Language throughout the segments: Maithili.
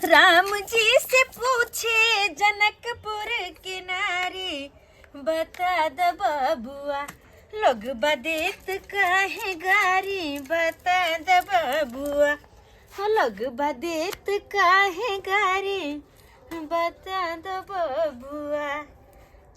राम जी से पूछे जनकपुर के नारी, बता द बबुआ लोग बदेत काहे गारी, बता द बबुआ लोग बदेत काहे गारी, बता द बबुआ।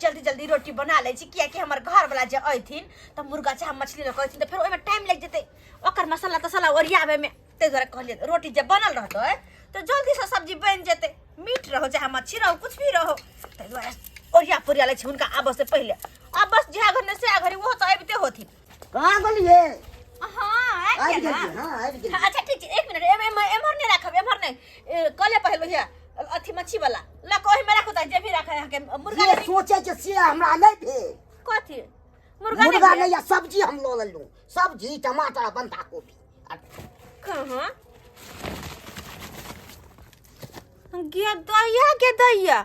जल्दी जल्दी रोटी बना लै छी, कियाकि हमर घरवला जे अयथिन तऽ मुर्गा चाहे मछली लऽ कऽ अयथिन तऽ फेर ओहिमे टाइम लागि जेतै ओकर मसाला तसाला ओरियाबैमे। ताहि दुआरे कहलियै रोटी जे बनल रहतै तऽ जल्दीसँ सब्जी बनि जेतै, मीट रहो चाहे मच्छी रहो कुछ भी रहो। ताहि दुआरे ओरिया पोरिया लै छी हुनका आबऽसँ पहिले। आब बस जएह घर ने सएह घड़ी, ओहो तऽ अबिते होथिन। कहाँ गेलियै? हाँ, आबि आबि गेल। गेलियै, हाँ, आबि गेलियै। अच्छा ठीक छै, एक मिनट, एम्हर नहि राखब, एम्हर नहि। कहलियै पहिल भैया अथी मच्छी वाला लऽ कऽ ओहिमे राखू, तऽ जे भी राखै अहाँके मुर्गा जे सोचै छै से हमरा नहि भेल। कथी मुर्गा? मुर्गा नहि या सब्जी हम लऽ लेलहुँ, सब्जी टमाटर आ बन्धा कोबी। कहाँ गे दैया, गे दैया,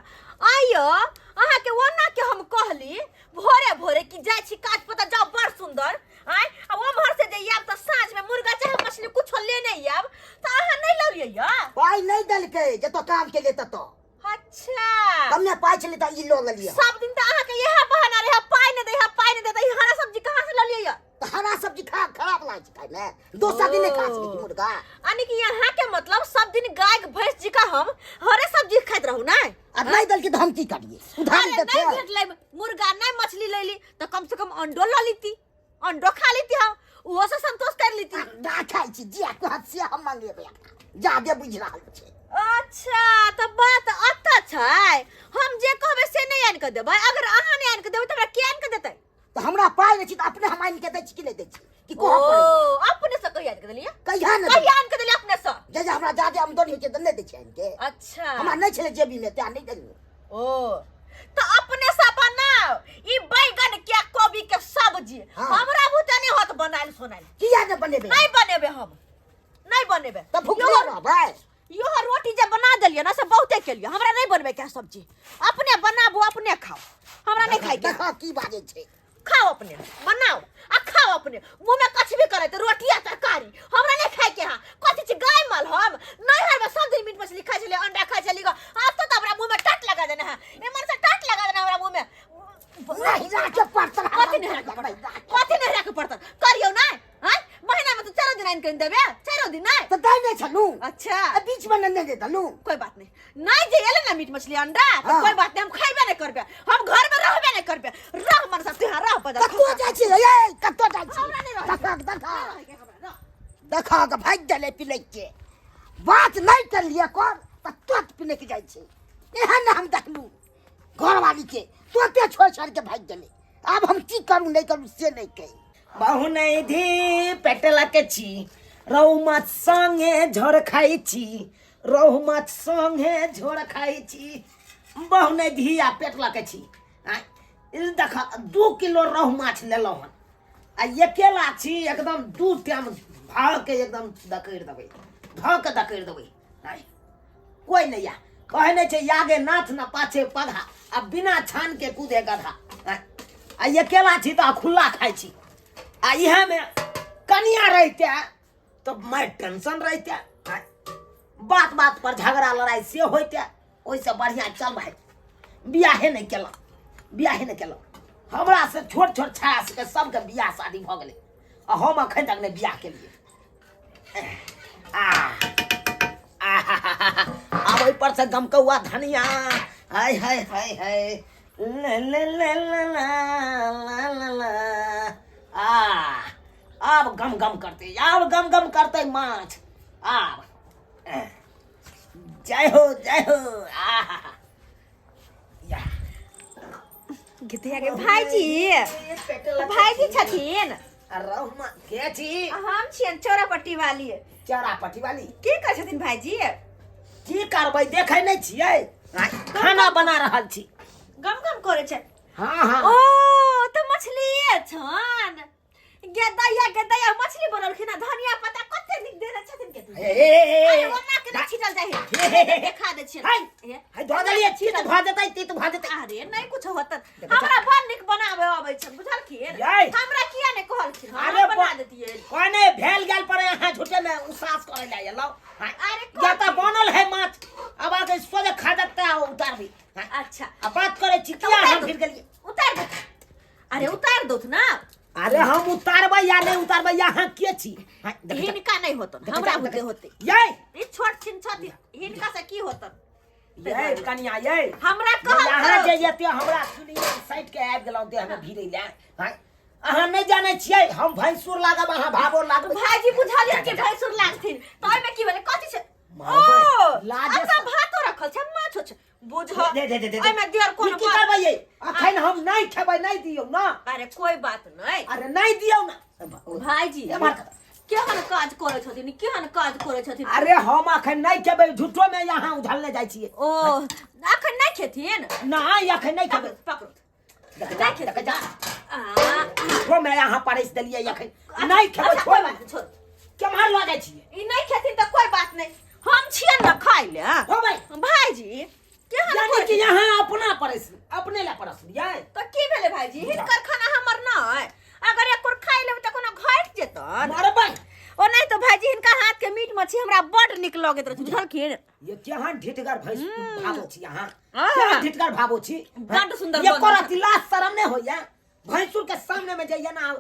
आइयो अहाँके ओना के हम कहली भोरे भोरे कि जाइ छी काज पता जाउ बड़ सुंदर आय, आ ओम्हर से जे आयब तऽ साँझ में मुर्गा चाहे मछली कुछो लेने आयब, तऽ अहाँ नहि लौलियै या? पाइ नहि देलकै जतऽ काम केलियै ततऽ। अच्छा, कमे पाइ छलै तऽ ई लऽ लेलियै। सब दिन तऽ अहाँके इएह बहाना रहै, पाइ नहि दै है, पाइ नहि दै, तऽ ई हरा सब्जी कहाँ से ललियै या? तऽ हरा सब्जी खा खराब लागै छै खाइमे, दोसर दिन नहि खा सकै छी मुर्गा। यानी कि यहाँ के मतलब सब दिन गाय के भैंस जी का हम हरे सब्जी खाइत रहू ना? आ नहि देलकै तऽ हम की करियै? उधारी अरे देतै। नहीं भेटलै मुर्गा नहीं मछली लैली तऽ कम से कम अंडो लऽ लीती, अंडो खा लीती, हम ओहो से संतोष कर लीती। अंडा खाइ छी जे कहत से हम मंगेबै, जादे बुझि रहल छै। अच्छा तऽ बात अतऽ छै, हम जे कहबै से नहि आनि कऽ देबै? अगर अहाँ नहि आनि कऽ देबै तऽ हमरा के आनि कऽ देतै? तऽ हमरा पाइ नहि छी तऽ अपने हम आनि कऽ दै छी कि नहि दै छी कि कहऽ पड़ै? ओ अपने से कहिया आनि कऽ देलियै? कहिया नहि। कहिया आनि कऽ देलियै अपने से? जे जे हमरा जादे आमदनी होइ छै तऽ नहि दै छै आनि के। अच्छा, हमरा नहि छलै जेबीमे तें नहि देलियै। ओ तऽ अपने से बनाओ ई बैगन के कोबी के सब्जी। हाँ। हमरा बुते नहि होत बनायल सोनायल। किया नहि बनेबै? नहि बनेबै, हम नहि बनेबै। तऽ भुखले रहबै। इहो रोटी जे बना देलियै ने से बहुते केलियै, हमरा नहि बनबै के सब्जी। अपने बनाबू, अपने खाओ, हमरा नहि खाइ के। देखा की बाजै छै। खाओ, अपने बनाओ आ खाओ अपने। मुँह में कछ भी करे रोटी आ तरकारी हमरा नहीं खाए के। हाँ कथी छी गाय माल? हम नैहर में सब दिन मीट मछली खाइ छलियै, अंडा खाइ छलियै, आब तो हमरा मुँह में टट लगा देने है, एमहर से टट लगा देने हमरा मुँह में। नहीं राखे पड़तै। कथी नहीं राखे पड़तै? कथी नहीं राखे पड़तै? करियौ ना आँय, महीना में तो चारो दिन आनि के देबे, चारो दिन नहीं तऽ दै नहि छलहुँ। अच्छा, आ बीच में नहि दे देलहुँ। कोई बात नहीं, नहीं जे एले ना मीट मछली अंडा तो हाँ। कोई बात नहीं, हम खाइबे नहीं करबे, हम घर में रहबे नहीं करबे। रह मन साथ यहाँ रह बदल। कतौ जाइ छी यै? कतौ जाइ छी? हमरा नहि रहै। देखा देखा देखा के भागि गेलै पिलैक के। बात नहि करलियै कर तऽ तुरंत पिलैक जाइ छै। एहन हम देखलहुँ घरवाली के तुरंते छोड़ि छाड़ि के भागि गेलै। आब हम की करू नहि करू से नहि कही। बहु नहीं धी पेटला के छी, रहु माछ संगे झोर खाइ छी, रहु माछ संगे झोर खाइ छी। बहु नहीं धी आ पेटला के छी। आँय, ई देख 2 किलो रहु माछ लेलहुँ हन आ अकेला छी, एकदम 2 टाइम भाव के एकदम दकड़ि देबै, धऽ के दकड़ि देबै। आँय, कोई नहीं या कहे नहीं छै आगे नाथ ना पाछे पघा आ बिना छान के कूदे गधा। आँय, आ अकेला छी तऽ खुल्ला खाइ छी, आ इएह में कनिया रहिते तऽ मैं टेंशन रहिते। आँय, बात बात पर झगड़ा लड़ाई से होइते। ओहिसँ बढ़िआँ चल भाई बियाहे नहि केलहुँ, बियाहे नहि केलहुँ। हमरा से छोट छोट छाया सबके सबके बियाह शादी भऽ गेलै आ हम अखन तक नहि बियाह केलियै। आ आब ओहि पर से गमकौआ धनिया, हाय हाय हाय हाय, ले ले ले ले ला ला ला ला। आ आब गम गम करते, आब गम गम करते माछ आब। जय हो जय हो। आहा या गीतिया के भाईजी, भाईजी छथिन? रहुमा के छी? हम छियन चौरापट्टी वाली। चौरापट्टी वाली। की करै छथिन भाईजी? की करबै, देखै नहि छियै, खाना बना रहल छी। गम गम करै छै। हाँ हाँ। ओ तऽ मछली छन गेदैया, गेदैया मछली बनलखिन आ धनिया पत्ता कते नीक देने छथिन के। ए, ए, ए, ए, अरे ओना के नहि छीटल जाइ है, देखा दै छियनि। हाय, हे, हाय, धऽ देलियै, तीत भऽ जेतै, तीत भऽ जेतै। अरे नहि कुछ होत, हमरा बड़ नीक बनाबे अबै छै, बुझलखिन? यै। हमरा किया नहि कहलखिन? हम अरे बना देतियै। कोने भेल गेल पर अहाँ झूठे में उसास करे ले एलौ। अरे या तऽ बनल है माछ अच्छा आ बात करै छी तऽ किया उतारि हम दो। फिर गेलियै उतार दो अरे उतार दो ना अरे हम उतारबै या नहि उतारबै अहाँ के छी हाँ, देखै जा, हिनका नहीं होतन देखै जा, हमरा देखै बुते जा। होते यै ई छोट छिन छथि हिनका से की होतन यै कनिया यै हमरा कहल अहाँ करू। जे एते हमरा सुनी साइड के आबि गेलहुँ देह में भिड़ै लए हाँ, अहाँ नहि जानै छियै हम भैंसुर लागब अहाँ भाबो लागब भाईजी बुझलियै कि भैंसुर लागथिन तऽ ओहिमे की भेलै कथी छै ओ मारबै, लाजे अच्छा भातो रखल छै माछो छै बुझ दे दे दे दे ओहिमे दियर कोनो की बात करबै यै अखन हम नहि खेबै नहि दियौ ना अरे कोई बात नहीं अरे नहि दियौ ना भाईजी ए, मार खा। केहन काज करै छथिन केहन काज करै छथिन अरे हम अखन नहि खेबै झूठो में यहाँ उझलने जाइ छियै ओ अखन नहि खेथिन नहि अखन नहि खेबै पकड़ो देख जा नहि देख जा आ, झूठो में यहाँ परसि देलियै अखन नहि खेबै अच्छा, छोड़ कोई बात नहीं, छोड़ केम्हर लऽ जाइ छियै ई नहि खेथिन तऽ कोई बात नहीं हम छियै ने खाइ ले हो भाई भाईजी केहन यानी करै कि यहाँ अपना परसि अपने ला परसलियै तऽ की भेलै भाईजी हिनकर खाना हमर नहि अगर एक कोर खाइ लेबै तऽ कोनो घटि जेतन मरबै ओ नहि तऽ भाईजी हिनका हाथ के मीट मछली हमरा बड नीक लगैत रहै छै बुझलखिन ये केहन ढिठगर भैंस भावो छी अहाँ आह। केहन ढिठगर भावो छी बड्ड सुन्दर ये बनल कोरा लाज शरम नहि होइया भैंसुर के सामने में जाइए ना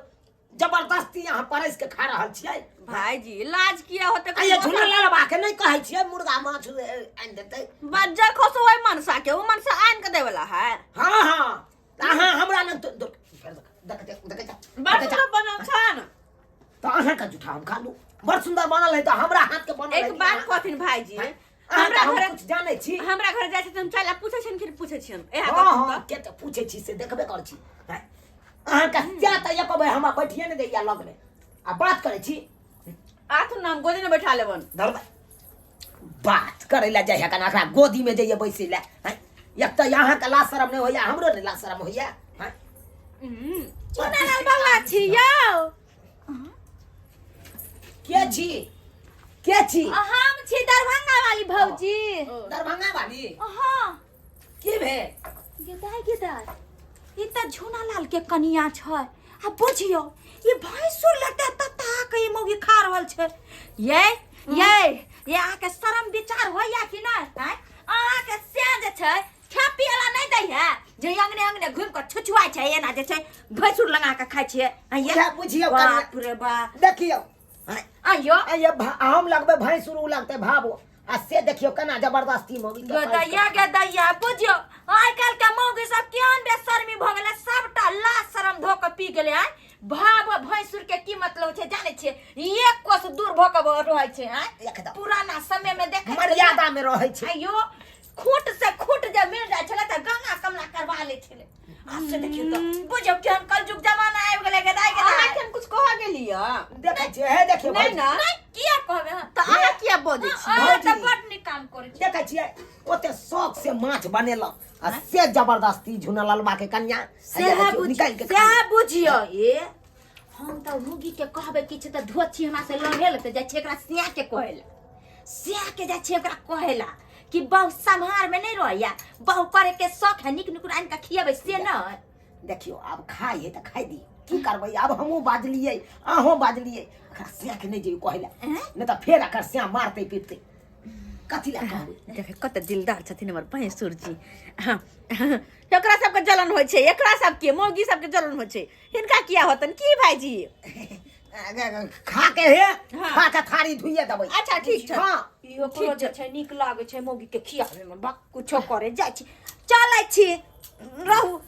जबरदस्ती यहाँ परस के खा रहल छियै भाईजी लाज किया होते आ ये झूला ललबा के नहि कहै छियै मुर्गा माछ आनि देतै बज्जर खसो ओहि मनसा के ओ मनसा आनि के देवला है हाँ हाँ अहाँ हमरा ने देख देख देख बड़ सुन्दर बनल छन तऽ अहाँके जूठा हम खा लू बड़ सुन्दर बनल है तऽ हमरा हाथ के बनल है एक बात कहथिन भाईजी हमरा हमरा हम घर कुछ जानै छी हमरा घर जाइ छै तऽ हम चाय ला पूछै छियनि कि पूछै छियनि इएह हाँ कहथिन हाँ के तऽ पूछै छी से देखबे करै छी हैं? अहाँके सएह तऽ एको बेर हमरा बैठिए नहि दैया लगमे आ बात करै छी तऽ आथुन नाम गोदी में बैठा लेबन धरबै बात करै लए जाइ है कना एकरा गोदीमे जइए बैसै लए हैं? एक तऽ अहाँके लाज शरम नहि होइया हमरो नहि लाज शरम होइया हैं? चुनालाल बाबा छी यौ के छी के छी हम छी दरभंगा वाली भौजी दरभंगा वाली हाँ की भेल गेदाय गेदाय ई तऽ झूनालाल के कनिया छै आ बुझियौ ई भैंसुर लगता तता के ई मौगी खा रहल छै ये ये ये अहाँके शरम विचार होइया कि नहि आँय अहाँके से जे छै खाय पियै ला नहि दै है जे अंगने अंगने घुमि कऽ छुछुआइ छै एना जे छै भैंसुर लगा कऽ खाइ छियै आँय ये बुझा- बुझियौ बाप कनिया। रे बाप देखियौ आइयो आ ये हम लगबै भैंसुर उ लगतै भाबो आ से देखियौ केना जबरदस्ती मौगी के पैर गदैया गदैया बुझियौ आइ काल्हि के मौगी सब केहन बेशर्मी भऽ गेलै सबटा लाज शरम धो कऽ पी गेलै आइ भाव भैंसुर के की मतलब छै जानै छियै एक कोस दूर भऽ कऽ रहै छै आइ एकदम। पुराना समय में देखै मर्यादा में रहै छै आइयो खूट से खूट जे मिल जाइ छलै तऽ गंगा कमला करवा लै छलै आ से देखियौ तऽ बुझियौ केहन कलयुग जमाना आबि गेलै गदाइ गदाइ अहाँ के हम कुछ कह गेलियै देखै छियै हे देखियौ नहि भौजी। ना नहि किया कहबै अहाँ तऽ अहाँ किया बजै छी अहाँ तऽ भौजी। बड नीक काम करै छी देखै छियै ओते शौक से माछ बनेलहुँ आ से जबरदस्ती झुनल अलवा के कनिया सेह देखियौ, बुझ निकालि के खा सेह बुझियौ ए हम तऽ मुगी के कहबै किछु तऽ धोछी हमरा से लड़े तऽ जाइ छै एकरा सिया के कहै लए सिया के जाइ छै एकरा कहै लए कि बहु सम्हार में नहीं रहैया बहु करे के शौक है नीक नुकुर आनि के खियेबै से नहीं देखियौ आब खाइ है तऽ खाइ दियौ की करबै आब हमहूँ बाजलियै अहूँ बाजलियै एकरा सिया के नहि जइयौ कहै लए नहि तऽ फेर एकर सिया मारतै पीटतै कथी लए कहबै देखे कते दिलदार छथिन हमर भैंसुर जी हाँ, एकरा सबके जलन होइ छै एकरा सबके मौगी सबके जलन होइ छै हिनका किया होतन की भाईजी खा के हे खा के थारी धुइए देबै अच्छा ठीक छै हाँ इहो ठीक छै छै नीक लागै छै मौगी के खियाबै मे बक कुछो करे जाइ छी चलै छी रहू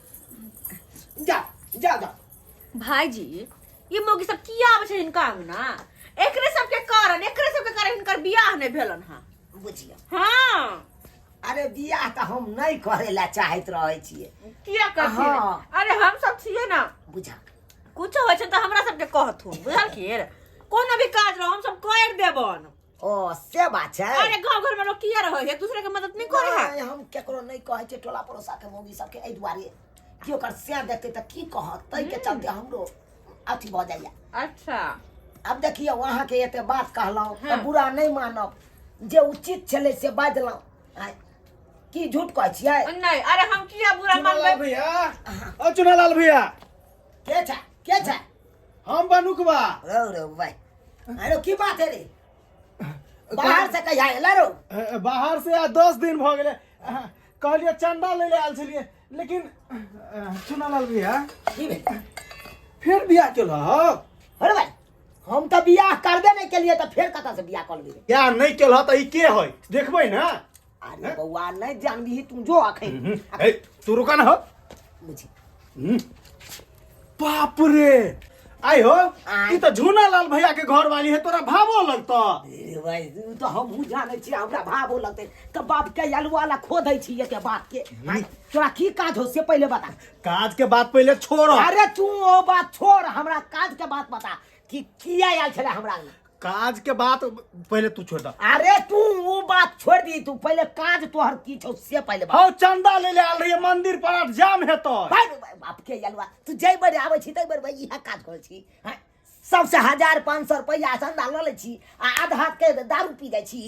जा जा जा भाईजी ई मौगी सब किया आबै छै हिनका अंगना एकरे सबके कारण एकरे सबके कारण हिनकर बियाह नहि भेलन हँ बुझियौ हाँ अरे बियाह तऽ हम नहि करे लए चाहैत रहै छियै किया करथिन हाँ। अरे हम सब छियै ना बुझा कुछो होइ छै तऽ हमरा सबके कहथुन बुझलखिन कोनो भी काज रहो हम सब कर देबन ओ से बात छै अरे गाँव घर में लोग किया रहे है दूसरे के मदद नहीं करे है नहि, हम केकरो नहि कहै छियै टोला पड़ोसा के मौगी सबके एहि दुआरे कि ओकर सैह देखतै तऽ की कहत ताहिके चलते हमरो अथी भऽ जाइया अच्छा आब देखियौ अहाँके एते बात कहलहुँ तऽ बुरा नहि मानब जे उचित छलै से बाजलहुँ आँय, की झूठ कहै छियै नहीं अरे हम किया बुरा चुनालाल मानबै भैया ओ चुनालाल भैया के छै के छै हम बनुकबा रौ रौ भाई अरे की बात है रे बाहर से कहिया एला रौ बाहर से आ 10 दिन भऽ गेलै कहलिए चंदा ले ले आयल छलिए लेकिन चुनालाल भैया की भेल फेर बियाह केलह अरे भाई हम तऽ बियाह करबे नहि केलिए तऽ फेर कतऽ से बियाह कऽ लेबै बियाह नहि केलह तऽ ई के होय देखबै ने अरे बौआ नहि जानबिही तू जो अखन ए तू रुका ना हो बुझी बाप रे आई हो आय। ई तऽ झूना लाल भैया के घर वाली है तोरा भावो लगतो अरे भाई उ तऽ हमहूँ जानै छी हमरा भावो लगतै तऽ बाप के अलुआ ला खोदै छी एते बात के आय, तोरा की काज हो से पहिले बता काज के बात पहिले छोड़ अरे तू ओ बात छोड़ हमरा काज के बात बता कि किया आयल छलै हमरा अंगना काज के बात पहिले तू छोड़ दे अरे तू वो बात छोड़ दी तू पहिले काज तोहर की छौ से पहिले बात हौ चंदा ले ले आयल रहिए मंदिर पर आब जाम हेतो भाई रे भाई, बाप के अलुआ तू जै बेर आबै छी तै बेर भाई इएह काज करै छी हैं? सबसे 1500 रुपैआ चंदा लऽ लै छी आ आधा के दारू पी जाइ छी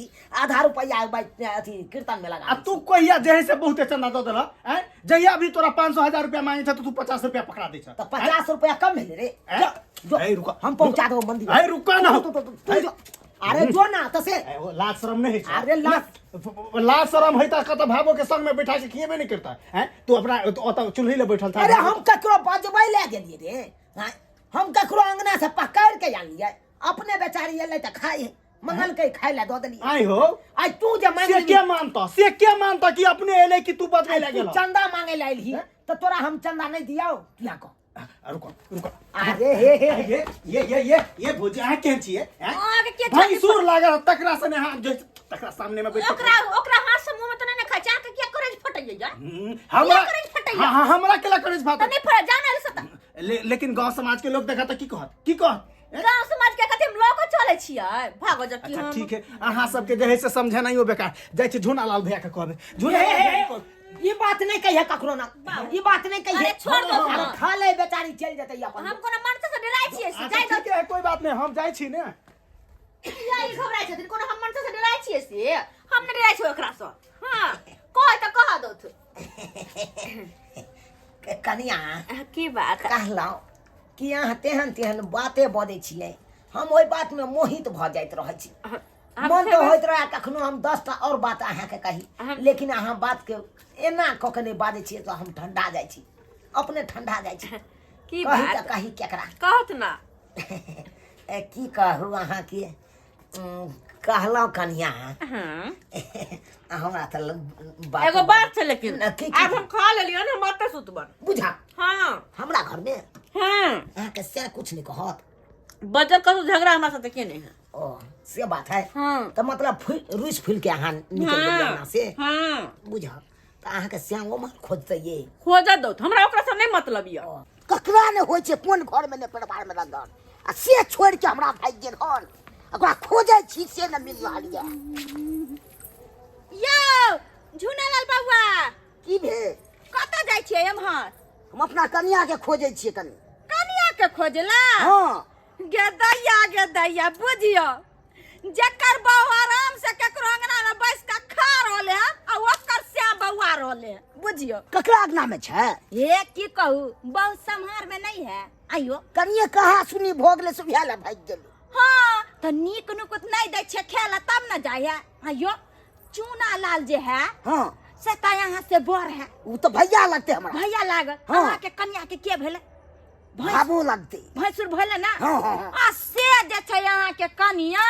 आधा रुपैआ अथी कीर्तन में लगा आ तू कहिया जे है से बहुते चंदा दऽ देलह आँय जहिया भी तोरा 500 हजार रुपया मांगे छ तो तू 50 रुपया पकड़ा दै छ तऽ 50 रुपैआ कम भेलै रे आँय? जो, जो, ए, रुका, हम पहुंचा देबो मंदिर ए, रुका ना। तू, तू, तू, तू जो। अरे जो ना तऽ से ए, ओ लाज शरम नहीं है अरे लाज- लाज शरम है त कत भाबो के संग में बैठा के खिएबे नहीं करता हैं तू अपना ओत चूल्ही ले बैठल था अरे हम ककरो बजबै लए गेलियै रे आँय? हम ककरो अंगना से पकड़ के आनलियै अपने बेचारी एलै तऽ खाइ है मंगलकै खाइ लए दऽ देलियै आइ हो आइ तू जे मांगि से के मानता से के मानता कि अपने एले कि तू बजबै आइ लए तू गेल चंदा मांगे लए एलही तऽ तोरा हम चंदा नहि दियौ किया कह रुको रुको अरे हे हे हे। ये ये ये ये ये भौजी अहाँ केहन छियै हैं? अहाँके के भैंसुर लागल तकरा सने अहाँ जे तकरा सामने में बैठ ओकरा ओकरा हाथ से मुंह में त नहीं ने खाइ छै अहाँके किया करेज फटैया जा हमरा किया करेज फटैया हाँ हाँ हमरा केला करेज त फाटत नहीं फट जान से त लेकिन गांव समाज के लोग देखा त की कहत की कहत ए? गांव समाज के कथी हम लोग चले छियै भागो जब की अच्छा हम ठीक है अहाँ सबके जे है से समझेनाइयो बेकार जाइ छी झूना लाल भैया के कहबै झूना लाल भैया के कहबै ई बात नहीं कहिए ककरो ना ई बात नहीं कहिए अरे छोड़ दो अरे ना। खा ले बेचारी चल जतै अपन हम कोनो मनसे से डराइ छियै से अच्छा जाइ ठीक है कोई बात नहीं हम जाइ छी ने किया ई घबराइ छथिन कोनो हम मनसे से डराइ छियै से हम नहि डराइ छियै ओकरा से हां कह त कह दो कनिया की बात कहलहुँ कि अहाँ तेहन तेहन बाते बजै छियै हम ओहि बातमे मोहित भऽ जाइत रहै छी मन तऽ होइत रहै कखनो हम 10टा आओर बात अहाँके कही लेकिन अहाँ बातके एना कऽ के नहि बाजै छियै तऽ हम ठंडा जाइ छी अपने ठंडा जाइ छी की कही बात तऽ कही केकरा कहत ना ए, की कहू अहाँके कहलहुँ कनिया हाँ हमरा तऽ बात एगो बात छै लेकिन न, की- आब हम खा लेलियै ने हम एतऽ सुतबन बुझा हाँ हमरा घरमे हाँ अहाँके से कुछ नहि कहत बजर कसो झगड़ा हमरा साथे के नहीं है ओ से बात है हाँ तऽ मतलब फूल रुसि फूल के अहाँ निकल गेलियै हाँ अंगना से हाँ बुझा तऽ अहाँके श्यामो माल खोजतै ये खोजऽ दौ हमरा ओकरा से नहीं मतलब यऽ ककरा ने होइ छै कोन घरमे ने परिवारमे रंगन आ से छोड़ि के हमरा भागि गेल हन ओकरा खोजै छी से ने मिल रहल यऽ यौ झुनालाल बौआ की भेल कतऽ जाइ छियै एम्हर हम अपना कनिया के खोजै छियै कनि कनिया के खोजला हँ गे दैया गे दैया बुझियो जकर बहू आराम से केकरो अंगना में बैस के खा रहले है आ ओकर श्याम बौआ रहले है बुझियो ककरा अंगना में छै हे की कहू बहु सम्हार में नहीं है आइयो कनिए कहा सुनी भऽ गेलै सुविधा लए भागि गेलै हाँ तो नीक नुकुत नहीं दै छै खेला तब न जाय है आइयो चूना लाल जे है हाँ से तो यहाँ से बड़ है ओ तऽ भैया लगतै हमरा भैया लागल हाँ। अहाँ के कन्या के के भेलै भैंस भाबो लगतै भैंसुर भेलै ने हाँ, हाँ, हाँ। आ से जे छै अहाँ के कनिया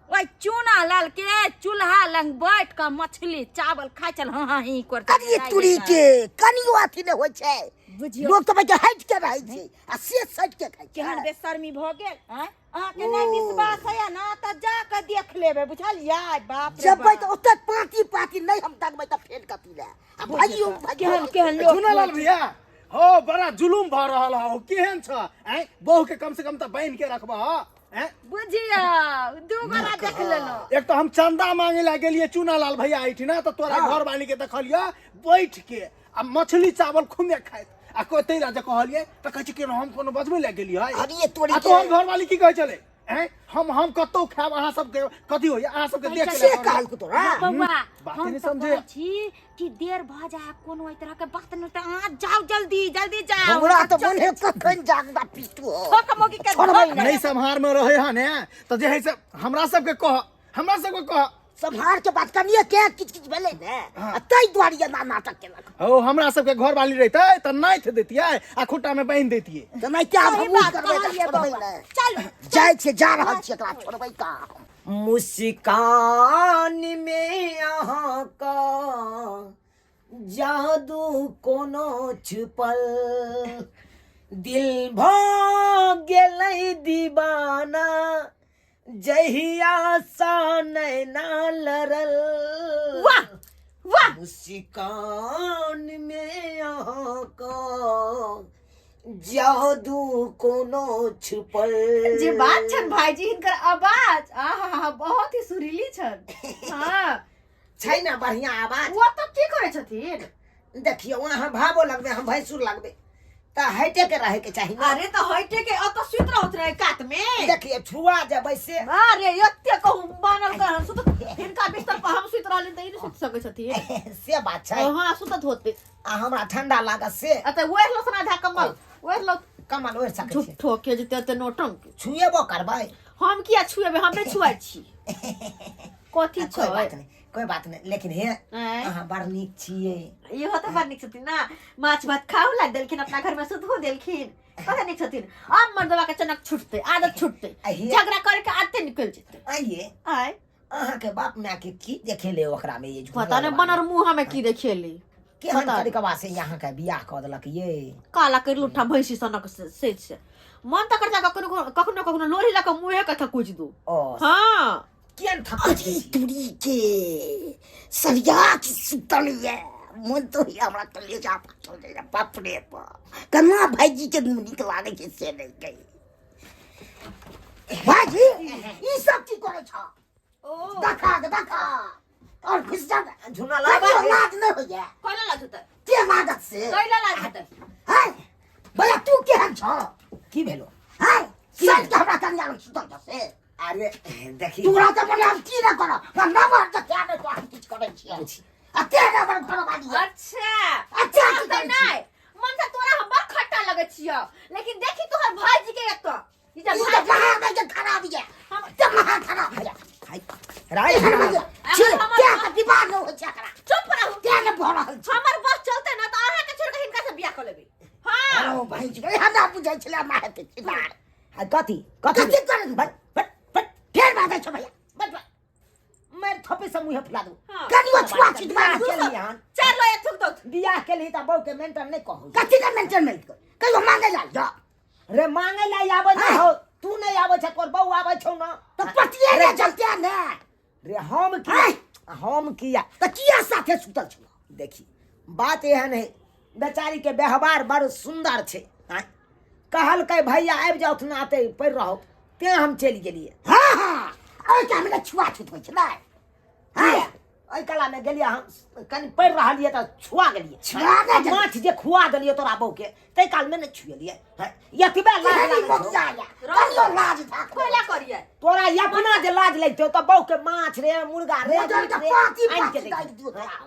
ओहि चूना लाल के चूल्हा लग बैठ कऽ मछली चावल खाइ छल हाँ हाँ ही करते कनिए तुरी के कनियो अथी नहि होइ छै बुझियौ लोक तऽ बैठ हटि के रहै छै आ से सटि के खाइ केहन छै बेशर्मी भऽ गेल आँय अहाँके नहि विश्वास है ना तऽ जा कऽ देख लेबै बुझलियै बाप रे जेबै बाप तऽ ओते पाँति पाँति नहि हम दगबै तऽ फेर कथी लए आ भाइयो केहन केहन लोक झुनालाल भैया हो बड़ा जुलुम भऽ रहल हो केहन छ आँय बहू के कम से कम तऽ बान्हि के रखबह आँय बुझियौ दू गोरा देख लेलहुँ एक तो हम चंदा मांगे ला गेलिए चूनालाल भैया एहिठिना तऽ तोरा घर वाली के देखलिए बैठ के आ मछली चावल खुमे खाइत आ कते ला जे कहलिए तऽ कहै छै कि हम कोनो बजबै ला गेलिए अरे तोरी आ तोहर घर वाली की कहै छलै आँय हम कतौ खायब अहाँ सबके कथी होइया अहाँ सबके देख से के कहलकौ तोरा बौआ बाते हम नहि तऽ समझे। कहै छी कि देर भऽ जाय कोनो एहि तरह के बात नहि तऽ अहाँ जाउ जल्दी जल्दी जाउ हमरा तऽ मन है कखन जागदा पीटू हो ठोक मोगी के छोड़बै धोक नहि सम्हार में रहे हन तऽ जे है से हमरा सबके कह हमरा सबके कह सम्हार के बात कनिए के किच किच भेलै ने आ ताहि दुआरे एना नाटक केलक। हो, हमरा सबके घर वाली रहितै तऽ नाथि दैतियै आ खुट्टा में बान्हि दैतियै। तऽ नहि क्या सही हम बात करबै तऽ कहलियै छोड़बै बौआ। नहि। चलू। जाइ छियै, जा रहल छियै, एकरा छोड़बै कहाँ हम। मुस्कान में अहाँके जादू कोनो छुपल, दिल भऽ गेलै दीवाना जहिया सा नैना लड़ल। वाह वाह। मुस्कान में अहाँके जादू कोनो छुपल। जे बात छन भाईजी, हिनकर आवाज आहा बहुत ही सुरीली छन। हाँ छै ने बढ़िया आवाज। वो तो की करे छथिन? देखियौ, अहाँ भावो लगबै, हम भैंसुर लगबै, तऽ हटे के रहे के चाही ने। अरे तऽ हटे के अत सुति रहत रहे कात में। देखियौ, छुआ जेबै से। अरे एते कहू मानल कर हम सुत हिनका बिस्तर पर हम सुति रहली तऽ ई नहि सुति सकै छथिन। से बात छै। हाँ सुतत होते। आ हमरा ठंडा लागत से। आ तऽ ओढ़ लो आधा कम्बल ओढ़ लो। कम्बल ओढ़ि सकै छी। झूठो के जेते एते नौटंकी। छुएबो करबै। हम किया छुएबै? हम नहि छुआइ छी। कथी कोई छै? बात नहीं, कोई बात नहीं, लेकिन हे आँय? अहाँ बड़ नीक छियै। इहो तऽ बड़ नीक छथिन ने, माछ भात खाओ ला देलखिन, अपना घर में सुतहो देलखिन, कते नीक छथिन। अब मर्दवा के चनक छूटते, आदत छूटते, आइये। झगड़ा करे के आदते निकल जेते। आइये। आय। अहाँ के बाप माय के की देखेले ओकरा में ये झूठ पता नहीं लगवा बनर मुंह में की देखेले। केहन पता नहीं। तरीकवा से यहाँ के बियाह कऽ देलक ये। काला कर लूठा भैंसी सनक से से मन तऽ करता कखनो कखनो कखनो लोरी लऽ कऽ मुँहे के थकुच दू। ओ। हाँ। केहन थकुच अरे तुरी के सरिया के सुतल ये मन तो ही हमरा कलेजा फाटल जाइए। बाप रे बाप, केना भाईजी के नीक लागै छै से नहि कही। भाईजी ई सब की करै छ? ओ देखा के देखा और घुस जा। झुना कहियो लाबा लाज नहि होइए। कैला लाज होतै? के लागत से? कैला लाज होतै? है भैया, तू केहन छ? की भेलो? है सच के हमरा कन्या लग सुतल छ से। अरे देखी, तोरा तऽ बोले हम की नहि करब, हमरा नमहर तऽ क्या नहि तो हम किछु करै छियै आ ते हमर घरवाली है। अच्छा। अच्छा, की तऽ करै छी? नहि मन से तोरा हम बड़ खट्टा लगै छियौ, लेकिन देखी तोहर भाईजी के एतऽ ई जे ई तऽ भाईजी महा के खराब ये, तऽ महा खराब ये। हाय राय एहन हमरा मे छी हमर- क्या के विवाह नहि होइ छै एकरा। चुप रहू। क्या नहि भऽ रहल छै। हमर बस चलते ना तऽ अहाँ के छोड़ के हिनका से बियाह कऽ लेबै। हाँ। अरे भाईजी, एहन नहि बुझै छलै माय हेतै चिनार। हाय कथी कथी कथी करै छी? बट बट बट फेर बाजै छौ भैया। बट बट मारि थपे से मुँहे फुला दू। हाँ। कनियो छुआ छीट बियाह मारै के छै। लिए हन। चार लोया थूक दौ। बियाह के लिए तऽ बहू के मेंटल नहि कहू। कथी के मेंटल नहीं कर? कहियो मांगे ला जा। रे मांगे ला आबै नहि हाँ। हो, तू नहि आबै छ, तोर बहू आबै छौ ना। तऽ पतिये ने चलते ने। रे हम हाँ। किया, हम किया? तऽ किया साथे सुतल छौ? देखी बात एहन है, बेचारी के व्यवहार बड़ सुंदर छै। आँय? कहलकै भैया आबि जाउ ना ते पड़ि रहो, तें हम चलि गेलियै। हाँ हाँ, ओहि टाइम छुआ छूत होइ छै ने। हाँ। एहि कला में गेलियै हम, कनि पड़ि रहलियै तऽ छुआ गेलियै। छुआ गेलियै। माछ जे खुआ देलियै तोरा बहू के, ताहि काल में नहि छुएलियै। हाँ, एतबे लाज केहन लागै छौ। मोटिया ये, कहियो लाज धाक नहि। कोयला करियै। तोरा अपना जे लाज लगतौ तऽ बहू के माछ रे मुर्गा रे मटर के मीट रे, पाती आनि के पाती दै दागि छै। दियौ तोरा।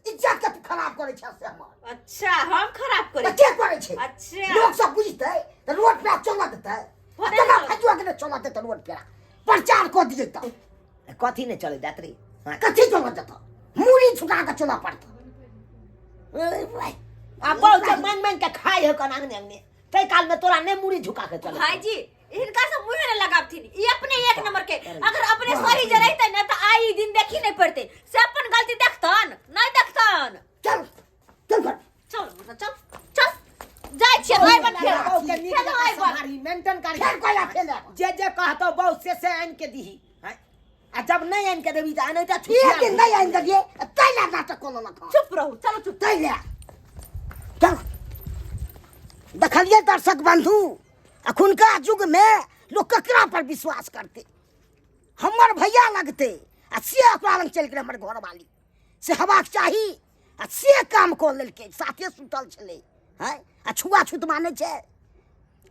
इज्जत के तू खराब करै छै से हमर। अच्छा, हम खराब करै तऽ के करै छै? अच्छा। लोक सब बुझतै तऽ रोड पे चलऽ देतै? भले केना चलऽ। फजुआ के नहि चलऽ देतै रोड पे? प्रचार कऽ दियै तऽ। कथी नहि चलै देत रे? हाँ। कथी चलऽ देतौ? मूड़ी झुका कऽ चलऽ पड़तौ। आ बहु जे मांगि मांगि के खाइ है कन अंगने अंगने, ताहि काल में तोरा नहि मूड़ी झुका के चलै। भाईजी हिनका से मुंह नहीं लगाबथिन, ई अपने एक नंबर के। अगर अपने सही जे रहते ना तऽ आई दिन देखी नहीं पड़ते। से अपन गलती देखतन नहीं देखतन। चल चल घर। चल चल चल जाइ छियै भाई बन फेर। बहू के नीक फेर जकाँ आइ बन। सम्हारी, मेंटेन करी। फेर कोयला फेर आबऽ। जे जे कहतौ बहू से से आनि के दीही। हाँ? आ जब नहीं आनि के देबी तऽ आनै तऽ एक छुछिया। दिन नहीं आनि देलियै तै लए नाटक कऽ लेलक हँ। चुप रहू, चलो चुप। तै लए चल। देखलियै दर्शक बंधु, अखुनका युग में लोग ककरा पर विश्वास करते? हमर भैया लगते आ से ओकरा लग चलि गेलै हमर घरवाली, से हेबाक चाही आ से काम कऽ लेलकै। साथे सुतल छलै हैं आ छुआछूत मानै छै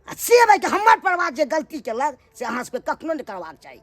आ से भाई हमर परिवार जे गलती केलक से अहाँ सबके कखनो नहि करबाक चाही।